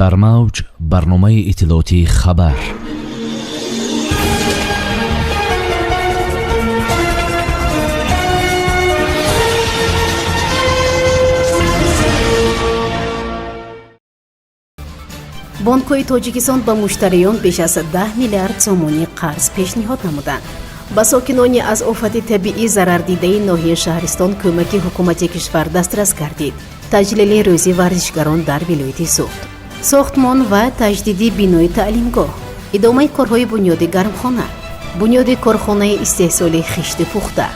Дар мавҷ барномаи иттилоотии «Хабар». Бонкҳои Тоҷикистон ба муштариён беш аз 10 миллиард сомонӣ қарз пешниҳод намуданд. Ба сокинони аз офати табиӣ зарардидаи ноҳияи Шаҳристон кӯмаки ҳукумати кишвар дастрас гардид. Таҷлили рӯзи варзишгарон дар вилояти Суғд, сохтмон ва таҷдиди бинои таълимгоҳ, идомаи корҳои бунёди гармхона, бунёди корхонаи истеҳсоли хишти пухта.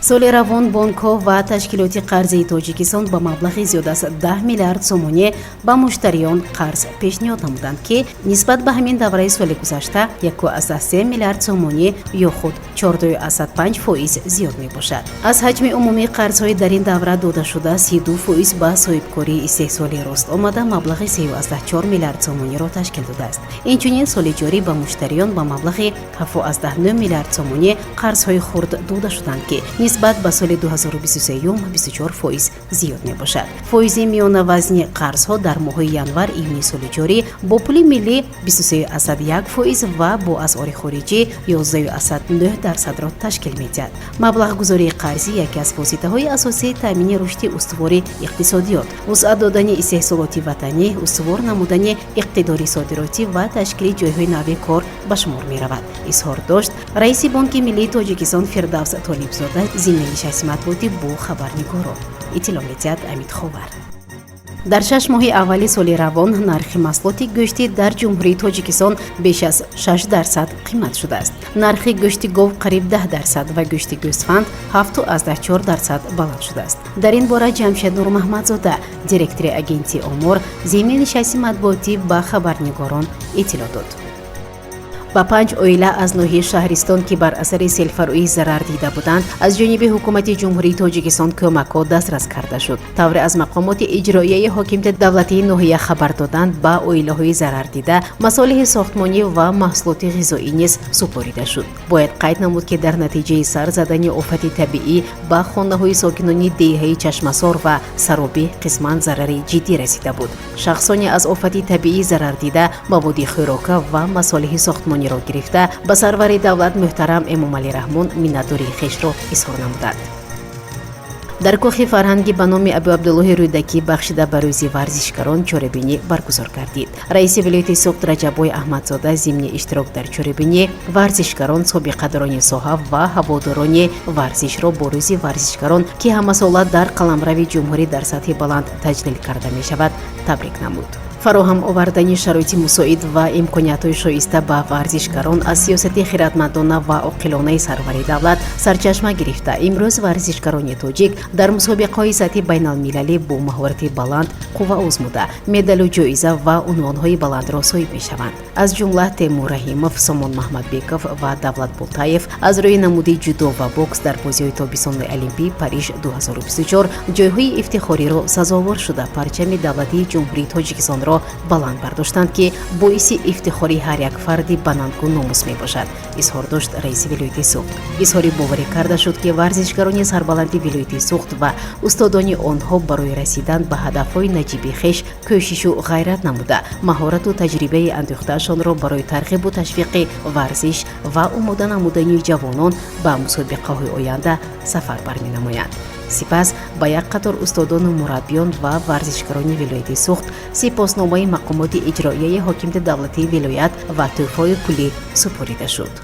Соли равон бонкҳо ва ташкилоти қарзии Тоҷикистон ба маблағи зиёд аз 10 миллиард сомонӣ ба муштариён қарз пешниҳод намуданд, ки нисбат ба ҳамин давраи соли гузашта 1,3 миллиард сомонӣ ё худ 4,5% зиёд мебошад. Аз ҳаҷми умумии қарзҳои дар ин давра додашуда 32% ба соҳибкории истеҳсолӣ рост омада, маблағи 3,4 миллиард сомониро ташкил додааст. Инчунин соли ҷорӣ ба муштариён ба маблағи 7,9 миллиард сомонӣ қарзҳои хурд дода шуданд, ки нисбат ба соли 2023 24% зиёд мебошад. Фоизи миёнавазни қарзҳо дар моҳҳои январ июни соли ҷорӣ бо пули миллӣ 23,1% ва бо асъори хориҷӣ 11,9%-ро ташкил медиҳад. Маблағгузории қарзӣ яке аз воситаҳои асосии таъмини рушди устувори иқтисодиёт, вусъат додани истеҳсолоти ватанӣ, устувор намудани иқтидори содиротӣ ва ташкили ҷойҳои нави кор ба шумор меравад, изҳор дошт раиси Бонки миллии Тоҷикистон Фирдавс Толибзода зимни нишасти матбуотӣ бо хабарнигорон, иттилоъ медиҳад Амид Ховар. Дар 6 моҳи аввали соли равон нархи маҳсулоти гӯштӣ дар Ҷумҳурии Тоҷикистон беш аз 6% қимат шудааст. Нархи гӯшти гов қариб 10% ва гӯшти гӯсфанд 7,4% баланд шудааст. Дар ин бора Ҷамшед Нурмаҳмадзода, директори Агентии омор, зимни нишасти матбуотӣ ба хабарнигорон иттилоъ дод. Ба панҷ оила аз ноҳияи Шаҳристон, ки бар асари селфарӯӣ зарар дида буданд, аз ҷониби ҳукумати Ҷумҳурии Тоҷикистон кӯмакҳо дастрас карда шуд. Тавре аз мақомоти иҷроияи ҳокимияти давлатии ноҳия хабар доданд, ба оилаҳои зарардида масолиҳи сохтмонӣ ва маҳсулоти ғизоӣ низ супорида шуд. Бояд қайд намуд, ки дар натиҷаи сар задани офати табиӣ ба хонаҳои сокинони деҳаи Чашмасор ва Саробӣ қисман зарари ҷиддӣ расида буд. Шахсоне аз офати табиӣ зарардида маводи хӯрока ва масолиҳи сохтмониро гирифта, ба сарвари давлат муҳтарам Эмомалӣ Раҳмон миннатдории хешро изҳор намуданд. Дар кохи фарҳангӣ ба номи Абу Абдуллоҳи Рӯдакӣ бахшида ба рӯзи варзишгарон чорабинӣ баргузор гардид. Раиси вилояти Суғд Раҷаббой Аҳмадзода зимни иштирок дар чорабинӣ варзишгарон, собиқадорони соҳа ва ҳаводорони варзишро бо рӯзи варзишгарон, ки ҳамасола дар қаламрави ҷумҳурӣ дар сатҳи баланд таҷлил карда мешавад, табрик намуд. Фароҳам овардани шароити мусоид ва имкониятҳои шоиста ба варзишгарон аз сиёсати хиратмандона ва оқилонаи сарвари давлат сарчашма гирифта, имрӯз варзишгарони тоҷик дар мусобиқаҳои сатҳи байналмилалӣ бо маҳорати баланд қувва озмуда, медалу ҷоиза ва унвонҳои баландро соҳиб мешаванд. Аз ҷумла Темур Раҳимов, Сомон Маҳмадбеков ва Давлат Болтаев аз рӯи намуди ҷудо ва бокс дар бозиҳои тобистонаи олимпӣ Париж 2024 ҷойҳои ифтихориро сазовор шуда, парчами давлатии Ҷумҳурии Тоҷикистонро баланд бардоштанд, ки боиси ифтихори ҳар як фарди банангу номус мебошад, изҳор дошт раиси вилояти Суғд. Изҳори боварӣ карда шуд, ки варзишгарони сарбаланди вилояти Суғд ва устодони онҳо барои расидан ба ҳадафҳои наҷиби хеш кӯшишу ғайрат намуда, маҳорату таҷрибаи андӯхтаашонро барои тарғибу ташвиқи варзиш ва омода намудани ҷавонон ба мусобиқаҳои оянда сафарбар менамоянд. Сипас ба як қатор устодону мураббиён ва варзишгарони вилояти Суғд сипосномаи мақомоти иҷроияи ҳокимияти давлатии вилоят ва тӯҳфаҳои пулӣ супорида шуд.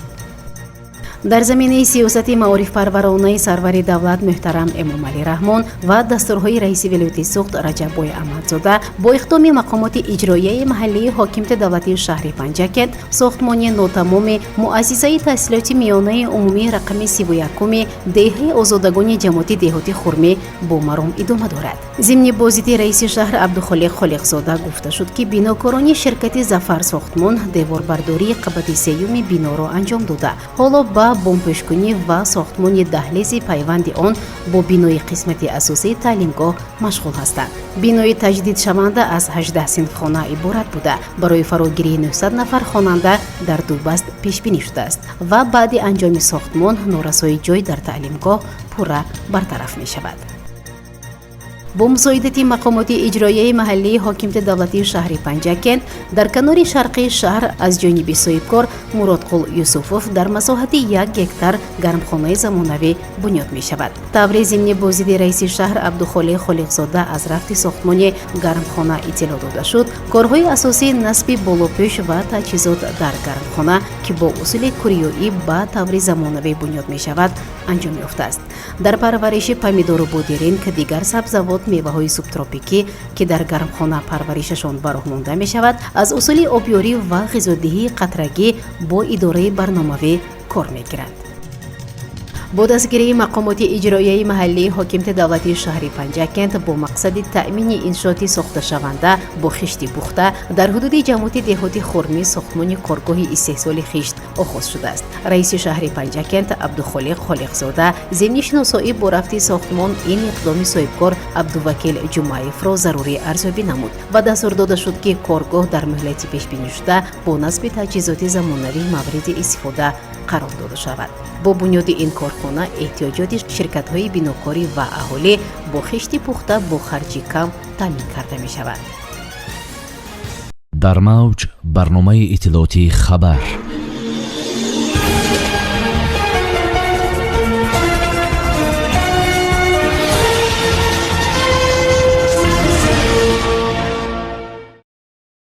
Дар заминаи сиёсати маорифпарваронаи сарвари давлат муҳтарам Эмомалӣ Раҳмон ва дастурҳои раиси вилояти Суғд Раҷаббой Аҳмадзода бо иқдоми мақомоти иҷроияи маҳаллии ҳокимияти давлатии шаҳри Панҷакент сохтмони нотамоми муассисаи таҳсилоти миёнаи умумии рақами 31-уми деҳаи Озодагони ҷамоати деҳоти Хурмӣ бо маром идома дорад. Зимни боздиди раиси шаҳр Абдухолиқ Холиқзода гуфта шуд, ки бинокорони ширкати Зафар сохтмон деворбардории қабати сеюми биноро анҷом дода, ҳоло ба бомпӯшкунӣ ва сохтмони даҳлези пайванди он бо бинои қисмати асосии таълимгоҳ машғул ҳастанд. Бинои таҷдидшаванда аз 18 синфхона иборат буда, барои фарогирии 900 нафар хонанда дар ду баст пешбинӣ шудааст ва баъди анҷоми сохтмон норасоии ҷой дар таълимгоҳ пурра бартараф мешавад. Бо мусоидати мақомоти иҷроияи маҳаллии ҳокимияти давлатии шаҳри Панҷакент дар канори шарқии шаҳр аз ҷониби соҳибкор Муродқул Юсуфов дар масоҳати 1 гектар гармхонаи замонавӣ бунёд мешавад. Тавре зимни боздиди раиси шаҳр Абдухолиқ Холиқзода аз рафти сохтмони гармхона иттилоъ дода шуд, корҳои асосии насби болопӯш ва таҷҳизот дар гармхона, ки бо усули кӯриёӣ ба таври замонавӣ бунёд мешавад, анҷом ёфтааст. Дар парвариши помидору бодиринг, дигар сабзавот, меваҳои субтропикӣ, ки дар гармхона парваришашон ба роҳ монда мешавад, аз усули обёрӣ ва ғизодиҳии қатрагӣ бо идораи барномавӣ кор мегиранд. Бо дастгирии мақомоти иҷроияи маҳаллии ҳокимияти давлатии шаҳри Панҷакент бо мақсади таъмини иншооти сохташаванда бо хишти пухта дар ҳудуди ҷамоати деҳоти Хурмӣ сохтмони коргоҳи истеҳсоли хишт оғоз шудааст. Раиси шаҳри Панҷакент Абдухолиқ Холиқзода зимни шиносоӣ бо рафти сохтмон ин иқдоми соҳибкор Абдувакил Ҷумаевро зарурӣ арзёбӣ намуд ва дастур дода шуд, ки коргоҳ дар муҳлати пешбинишуда бо насби таҷҳизоти замонавӣ мавриди истифода қарор дода шавад. Бо бунёди ин корхона эҳтиёҷоти ширкатҳои бинокорӣ ва аҳолӣ бо хишти пухта бо харҷи кам таъмин карда мешавад. Дар мавҷ барномаи иттилоотии «Хабар».